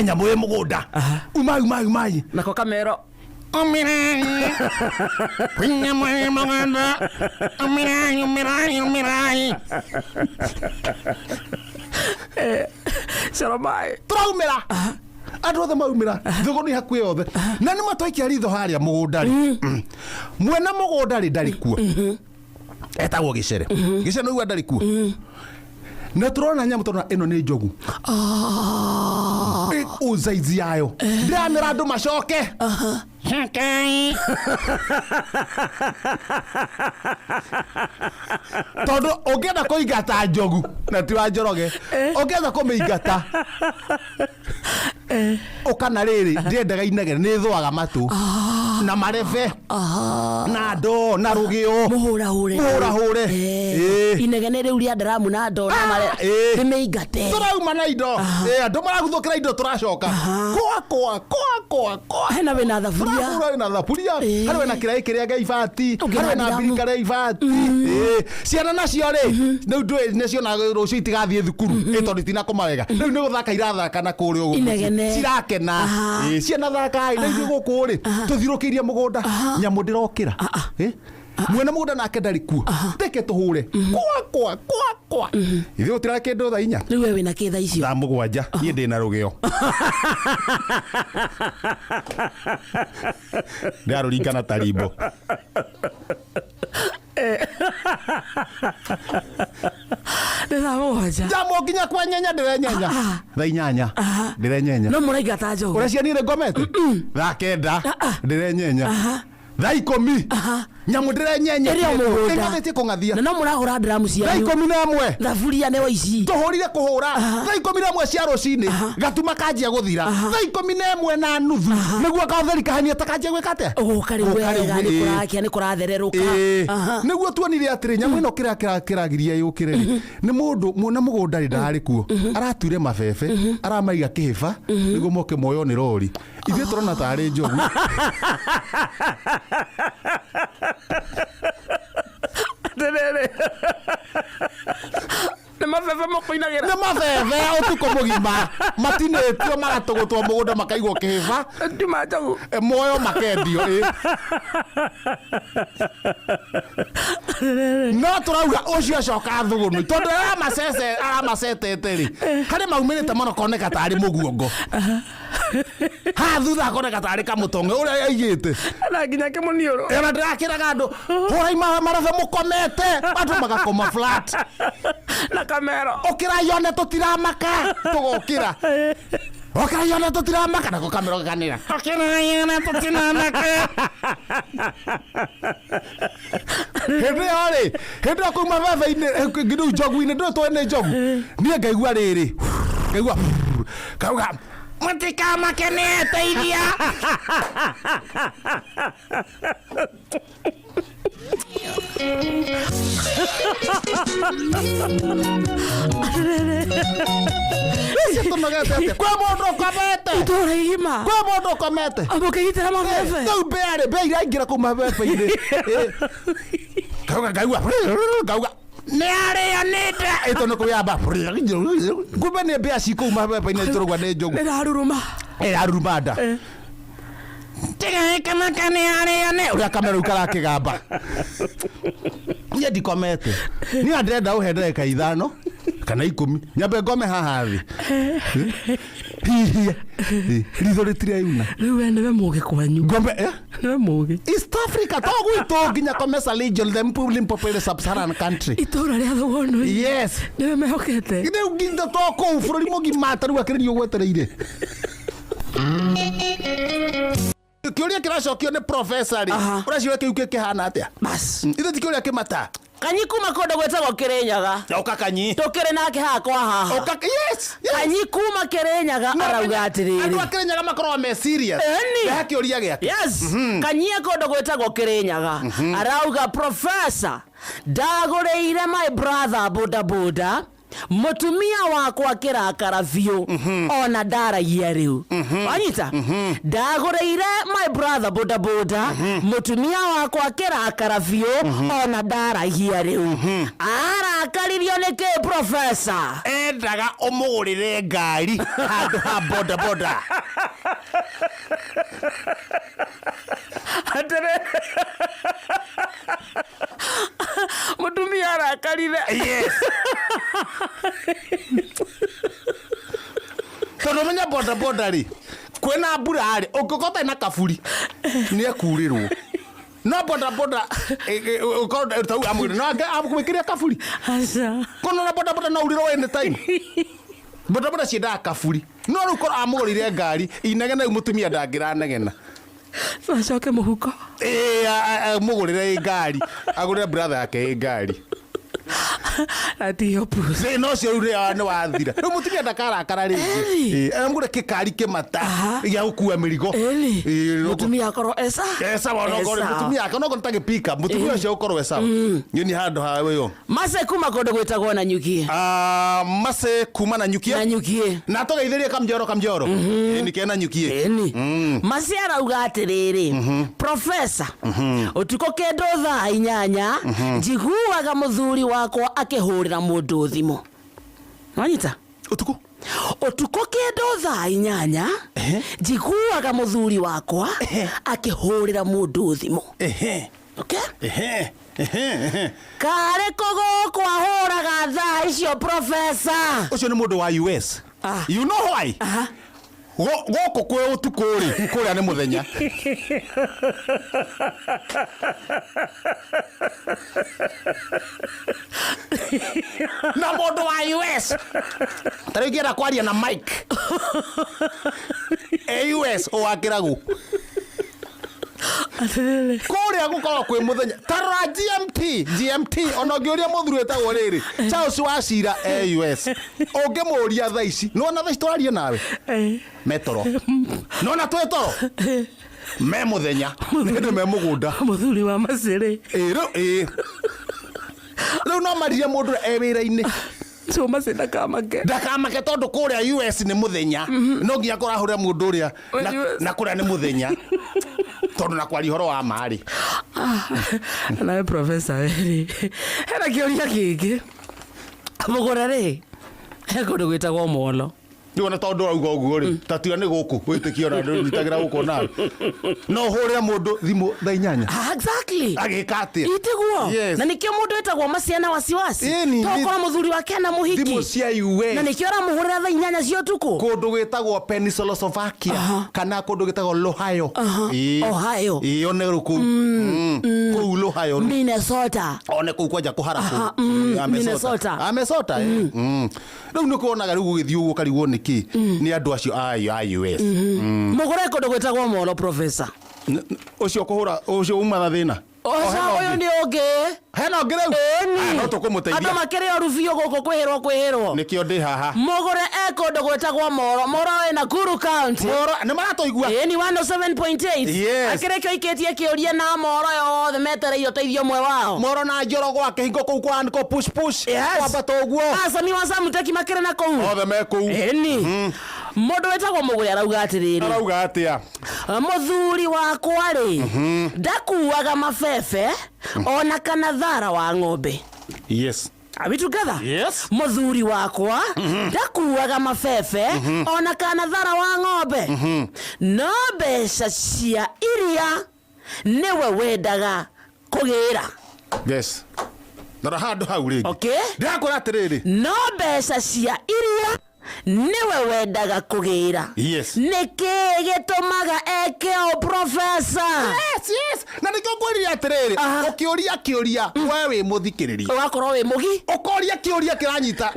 He nyamũ ĩ mũgũnda. Umai, umai, umai. Nako kamero. Umirai. Kwĩ nyamũ ĩ mũgũnda. Umirai, umirai, umirai. Coro maĩ. Tũraumĩra. Andũ othe maumĩra. Thũgũ nĩ hakuhĩ othe. Na nĩ matwaikia ritho harĩa mũgũnda rĩ. Mwene mũgũnda rĩ ndarĩ kuo. Etagwo Gĩcere. Gĩcere nĩ ndarĩ kuo. Na tũrona nyamũ tũrona ĩno nĩ njogu. Ũ size yayo. Ndĩramĩra andũ macoke. Cokei. Tondũ ũngĩenda kũingata njogu na ti wa Njoroge, ũngĩenda kũmĩingata ũkana rĩrĩ ndĩendaga inegene, nĩ ĩthũaga matũ na marebe na ndoo na rũgĩo. Mũhũrahũre. Mũhũrahũre. Inegene rĩu rĩa ndaramu na ndoo na mare. Rĩmĩingate. Tũrauma na indo. Andũ maraguthũkĩra indo, tũracoka kwa kwa kwa kwa kwa. Hena wĩna thaburia. Tũrahũra wĩna thaburia. Harĩ wĩna kĩraĩ kĩrĩa gĩa ibati. Ũngĩ harĩ na wĩna ndiramu. mbirika rĩa ibati. Ciana nacio rĩ, rĩu ndũĩ nĩciona rũciũ itigathiĩ thukuru, tondũ itinakoma wega, rĩu nĩ gũthaka irathaka na kũrĩa ũguo. Inegene. Cirakena. Ciana thakai. Rĩu ithuĩ gũkũ rĩ tũthiũrũkĩirie mũgũnda, nyamũ ndĩrokĩra. Mwene mũgũnda nake ndarĩ kuo, reke tũhũre kwa kwa kwa kwa. Ithuĩ gũtirarĩ kĩndũ thaa 4. Rĩu we wĩna kĩ thaa icio? Thaa 7 niĩ ndĩ na rũgĩo ndĩrarũringana ta rimbo. Nĩ thaa 7? Njamwo nginya kwa nyenya ndĩrenyenya. Thaa 8 ndĩrenyenya. No mũraingata njogu? Ũrĩa cianire ngomete thaa 9 ndĩrenyenya, thaa 10 nyamũ ndĩrenyenya. Ĩrĩ o mũgũnda. Ĩng'athĩtie kũng'athia. Na no mũrahũra ndaramu Thaa cianyu? 11. Thaburia nĩ waici. Tũhũrire kũhũra thaa 11 cia rũcinĩ, gatuma kanjia gũthira thaa 11:30, nĩguo kaũtheri kahania ta kanjia gwĩka atĩa? Gũka rĩu Gũka rĩu, wega nĩ kũrakia, nĩ kũrathererũka. Nĩguo tuonire atĩrĩ nyamũ ĩno kĩrĩa kĩragiria yũkĩre rĩ nĩ mũndũ mwene mũgũnda rĩ ndarĩ kuo, aratuire mabebe aramaiga kĩhĩba nĩguo moke moywo nĩ rori. Ithuĩ tũrona tarĩ njogu. Atĩrĩrĩ, nĩ mabebe mũkũinagĩra? Nĩ mabebe ũtukũ mũgima matinĩtio, magatũgũtwo mũgũnda, makaigwo kĩhĩba. Nduma njogu. Moyo makendio. No tũrauga ũcio acoka thũgũnũ tondũ aramacece aramacetete rĩ, harĩ maumĩrĩte mũno koneka tarĩ mũguongo, haha thutha koneka tarĩ kamũtong'e ũrĩa aigĩte. Na nginya kĩmũniũrũ. Ona ndĩrakĩraga andũ, hũrai marabe mũkomete, andũ magakoma flat. Na kamero. Ũkĩrai one tũtiramaka, tũgokĩra, ũkĩrai one tũtiramaka, nako kamero gakanĩra, ũkĩrai one tũtiramaka. Hĩndĩ ĩyo rĩ, hĩndĩ ĩyo kũu mabebe-inĩ, rĩu njogu-inĩ, ndũĩ tũĩ nĩ njogu. Niĩ ngaigua rĩrĩ, ngaigua ngauga mũtikamake nĩ eteithia. Ũcio tũnogete atĩa? Kwĩ mũndũ ũkomete? Itũra igima. Kwĩ mũndũ ũkomete? Mũkĩgitĩra mabebe. Rĩu mbĩa rĩ, mbĩa iraingĩra kũu mabebe-inĩ. Ngauga ngaigua ngauga nĩ arĩo nĩ nda ĩto nĩ kũyamba, kumbe nĩ mbĩa ci kũu mabebe-inĩ, tũrauga nĩ njogu. Ĩraruruma. Ĩraruruma nda. Tigaĩkamaka nĩ arĩo nĩ ũrĩa kamero karakĩgamba. Niĩ ndikomete, niĩ ndĩrenda ũhe ndagĩka 5 kana 10 nyambe ngome haha thĩ hihie ritho rĩtireyuna. Rĩu we nĩwe mũgĩ kwanyu. Ngombe, eh? Nĩwe mũgĩ. East Africa to gwitũ nginya Comesa region, the Limpopo sub-Saharan country. Itũra rĩa Thũgũnũ. Yes. Nĩwe mehokete. Rĩu nginya to kũu bũrũri mũgima tarĩu akĩrĩrio gwetereire kĩũria kĩracokio nĩ professor rĩ. Ũraciũria kĩu kĩhana atĩa? Bas. Ithe ti kĩũria kĩmata. Kanyi kuma kũndũ gwĩtagwo Kĩrĩnyaga. Oka kanyi. Tũkĩrĩ nake haha kwa haha. Oka, yes. Kanyi kuma Kĩrĩnyaga arauga Andũ atĩrĩrĩ. a Kĩrĩnyaga makoragwo me serious. Ĩni. Rehe kĩũria gĩake. Yes. Kanyie kũndũ gwĩtagwo Kĩrĩnyaga arauga, "Professor, ndagũrĩire my brother boda boda. Mutumia wakwa kĩrakara biũ ona ndaragia rĩu. Wanyita? Ndagũrĩire my brother boda boda, mũtumia wakwa kĩrakara biũ ona ndaragia rĩu. Arakaririo nĩ kĩ, professor? Endaga ũmũgũrĩre ngari handũ ha boda boda. Atĩrĩ, mũtumia arakarire. Yes, tondũ menya boda boda rĩ, kwĩna mbura rĩ, ũngĩkorwo ũtarĩ na kaburi nĩ ekurĩrwo, no boda boda ũkorwo tau amwĩre no amwĩkĩre kaburi. Aca. Kono na boda boda no urĩrwo anytime. Boda boda ciendaga kaburi, no rĩu korwo amũgũrĩire ngari inegene rĩu mũtumia ndangĩranegena. Acoke mũhuko. Ĩĩ, mũgũrĩre ĩ ngari, agũrĩre brother yake ĩ ngari. Atiyo puss. Thĩna ũcio rĩu nĩ wathira, rĩu mũtumia ndakarakara rĩngĩ. Ĩĩ, amũgũre kĩkari kĩmata gĩa gũkua mĩrigo. Ĩni. Ĩĩ, Mũtumia akorwo esa. Esawa, onokorwo Esawa. mũtumia ake onokorwo nĩ ta gĩpika, mũtumia ũcio ũkorwo esawa ngĩni handũ ha ũyũ. Mace kuma kũndũ gwĩtagwo na nyukie. Ah, Mace kuma na nyukie. Na nyukie. Na tũgeithĩrie Kamjoro, Kamjoro. Ĩĩ, nĩ kena nyukie. Ĩni, Mace arauga atĩrĩrĩ, professor, ũtukũ kĩndũ thaa 8 njiguaga mũthuri wakwa akĩhũrĩra mũndũ thimũ. Wanyita? Ũtukũ. Ũtukũ kĩndũ thaa 8 njiguaga mũthuri wakwa akĩhũrĩra mũndũ thimũ. Okay? Ehe, ehe, ehe. Karĩ kũgũkũ ahũraga thaa icio, professor? Ũcio nĩ mũndũ wa US. Ah. You know why? Aha. Gũkũ kwĩ ũtukũ rĩ, kũrĩa nĩ mũthenya. Na mũndũ wa US ta rĩu ingĩenda kwaria na Mike e US, ũwakĩra gũ Atĩrĩrĩ. Kũrĩa gũkoragwo kwĩ mũthenya. Tarora GMT, GMT, ona ũngĩũria mũthuri wĩtagwo rĩrĩ Charles Wacira e US, ũngĩmũria thaa ici, nĩwona thaa ici tũraria nawe metoro, nona twĩ toro me mũthenya, nĩ hĩndĩ me mũgũnda. Mũthuri wa Macĩrĩ. Ĩ, rĩu ĩ rĩu no maririe mũndũ e wĩra-inĩ. So Macĩ ndakamake. Ndakamake, tondũ kũrĩa US nĩ mũthenya, no nginya kũrahũrĩra mũndũ ũrĩa Wa US. Na kũrĩa nĩ mũthenya, tondũ na kwaria ũhoro wa marĩ. Nawe professor rĩ, hena kĩũria kĩngĩ. Mũgũre rĩ, he kũndũ gwĩtagwo Molo. Rĩu ona tondũ ũrauga ũguo rĩ, ta tiga nĩ gũkũ wĩtĩkio na ndũnyitagĩra gũkũ nawe no ũhũrĩre mũndũ thimũ thaa 8? Ah, exactly. Agĩka atĩa? Itiguo. Yes. Na nĩkĩo mũndũ wĩtagwo Maciana wasiwasi. Ĩni, Tokorwo mũthuri wake na thimũ mũhiki cia US. Na nĩkĩo aramũhũrĩra thaa 8 cia ũtukũ. Kũndũ gwĩtagwo Pennsylvania kana kũndũ gwĩtagwo Ohio. Ĩĩ. Ohio. Ĩĩ, one rĩu kũu. Kũu Ohio rĩu. Minnesota. One kũu kwanja kũhara Aha, kũu. Minnesota. Amesota, eh. Rĩu nĩ kuonaga rĩu gũgĩthiĩ ũguo karigwo nĩkĩ nĩ andũ acio a US. Mũgũre kũndũ gwĩtagwo Molo, professor. Ũcio kũhũra ũcio uma na thĩna. O, Ũca hena ũyũ ũngĩ? nĩ ũngĩ. Hena ũngĩ rĩu? Ĩni. Ah, no Andũ tũkũmũteithia. makĩrĩ oru biũ gũkũ, kwĩhĩrwo kwĩhĩrwo. Nĩkĩo ndĩ haha. Mũgũre e kũndũ gwĩtagwo Moro. Moro wĩ Nakuru County. Moro nĩ maratũigua. Ĩni, 107.8. Yes. Akĩrĩ kĩo ikĩtie kĩũria na Moro yothe metereire ũteithio ũmwe wao. Moro na Njoro gwake hingo kũu kwa niko push push. Yes. Kwambata ũguo. Acami wa Samuteki makĩrĩ na kũu. Othe me kũu. Ĩni, mũndũ wĩtagwo Mũgũre arauga atĩrĩrĩ, Arauga atĩa? Mũthuri wakwa rĩ, ndakuaga mabebe ona kana thara wa ng'ombe. Yes. Are we together? Yes. Mũthuri wakwa ndakuaga mabebe ona kana thara wa ng'ombe, no mbeca cia iria nĩwe wendaga kũgĩra. Yes, ndora handũ hau rĩngĩ. Okay. Ndĩrakwĩra atĩrĩrĩ. No mbeca cia iria nĩwe wendaga kũgĩra. Yes. Nĩkĩĩ gĩtũmaga eke ũũ, professor? Yes, na nĩkĩo ngwĩrire atĩrĩrĩ, ũkĩũria kĩũria we wĩ mũthikĩrĩria, ũgakorwo wĩ mũgi. Ũkoria kĩũria kĩranyita.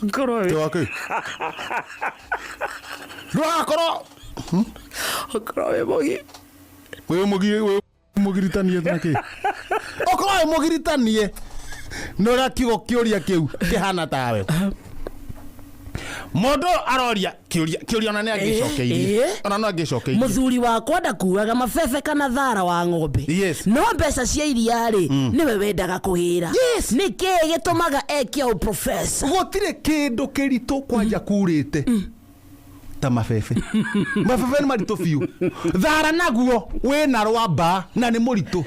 Ũkorwo wĩ Ndũgakorwo ũkorwo wĩ mũgi. Wĩ mũgi, wĩ mũgiritanie na kĩ, ũkorwo wĩ mũgiritanie nĩ ũrĩa kiugo kĩũria kĩu kĩhana tawe. Mũndũ ũyũ aroria kĩũria, kĩũria ona nĩ angĩcokeirie. Eh. Ona no angĩcokeirie. Muthuri wakwa ndakuaga mabebe kana thara wa ng'ombe. Yes. No mbeca cia iria rĩ, nĩwe wendaga kũgĩra. Yes. Nĩ kĩĩ gĩtũmaga eke ũprofesa? Gũtirĩ kĩndũ kĩritũ kwanja kurĩte ta mabebe. Mabebe nĩ maritũ biũ. Thara naguo wĩna rwamba na nĩ mũritũ.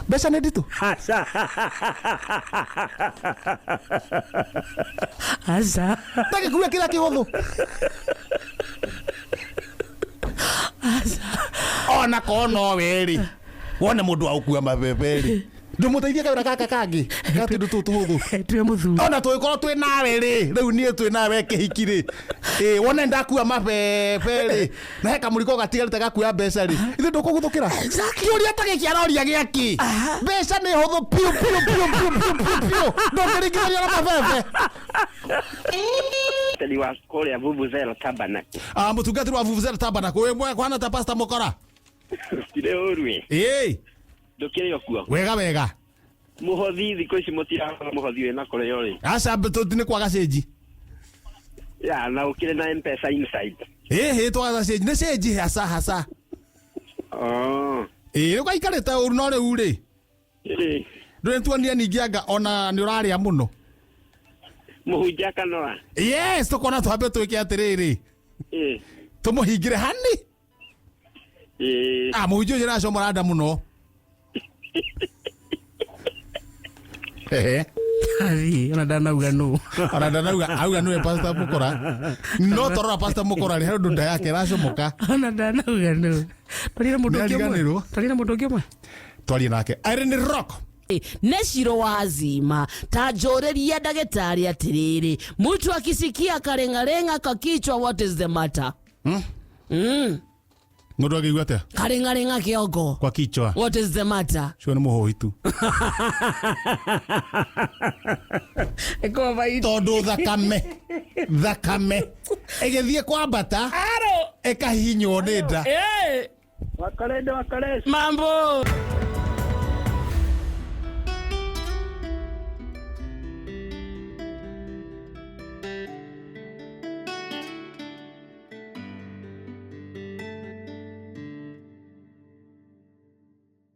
Mbeca nĩ nditũ. Aca. Ndagĩkuua kĩrĩa kĩhũthũ. Ona korwo no we rĩ, wone mũndũ wa gũkua mabebe rĩ, ndũmũteithie kawĩra gaka kangĩ ga tũndũ tũtũ tũhũthũ. Twĩ mũthuri. Ona tũgĩkorwo twĩ nawe rĩ, rĩu niĩ twĩ nawe kĩhiki rĩ, ĩ wone ndakua mabebe rĩ, na he kamũrigo gatigarĩte gakuoya mbeca rĩ, ithe ndũkũguthũkĩra. Exactly. Kĩũria ta gĩkĩ aroria gĩakĩ? Mbeca nĩ hũthũ piũ piũ piũ piũ piũ piũ piũ, ndũngĩringithania na mabebe. Tani wa kũrĩa Vuvuzela Tabernacle. Ah, mũtungatĩri wa Vuvuzela Tabernacle, wĩ mwega kwana ta Pastor Mũkora? Tirĩ ũru ĩ. Ĩ, Ndũkĩrĩ o kuo. wega wega. Mũhothi thikũ ici mũtirahotha mũhothi wĩna kũrĩa ũrĩ. Aca nĩ kwaga cĩnji. Ya na ũkĩrĩ na M-Pesa inside. Ĩ hĩ twaga cĩnji, nĩ cĩnji hasa hasa. Oh. Ĩ, rĩu gaikarĩte ũru no rĩu rĩ, Ĩ, ndũrĩ tuonia ningĩ anga ona nĩ ũrarĩa mũno. Mũhunjia akanora. Yes, tũkona twambe twĩke atĩrĩrĩ, Ĩ. tũmũhingĩre hani. Ĩ. Ah, mũhunjia ũcio aracomora nda mũno. Ehe. Athiĩ, ona ndanauga nũ. Ona ndanauga auga nĩwe Pastor Mũkora. No torora Pastor Mũkora rĩ, he ũndũ nda yake ĩracomoka. Ona ndanauga nũ. Twarire mũndũ ũngĩ ũmwe. Nĩariganĩrwo. Twarire mũndũ ũngĩ ũmwe. Twarie nake. Irene Rock. Nĩ ciro wazima ta njũrĩria ndagĩtarĩ atĩrĩrĩ, mtu akisikia kareng'areng'a kwa kichwa, what is the matter? Mũndũ angĩigua atĩa? Kareng'areng'a kĩongo, Kwa kichwa. what is the matter? Cio nĩ mũhũhi tu. Tondũ thakame thakame ĩgĩthiĩ kwambata ĩkahihinywo nĩ nda. Wakarende wakareci. Mambo.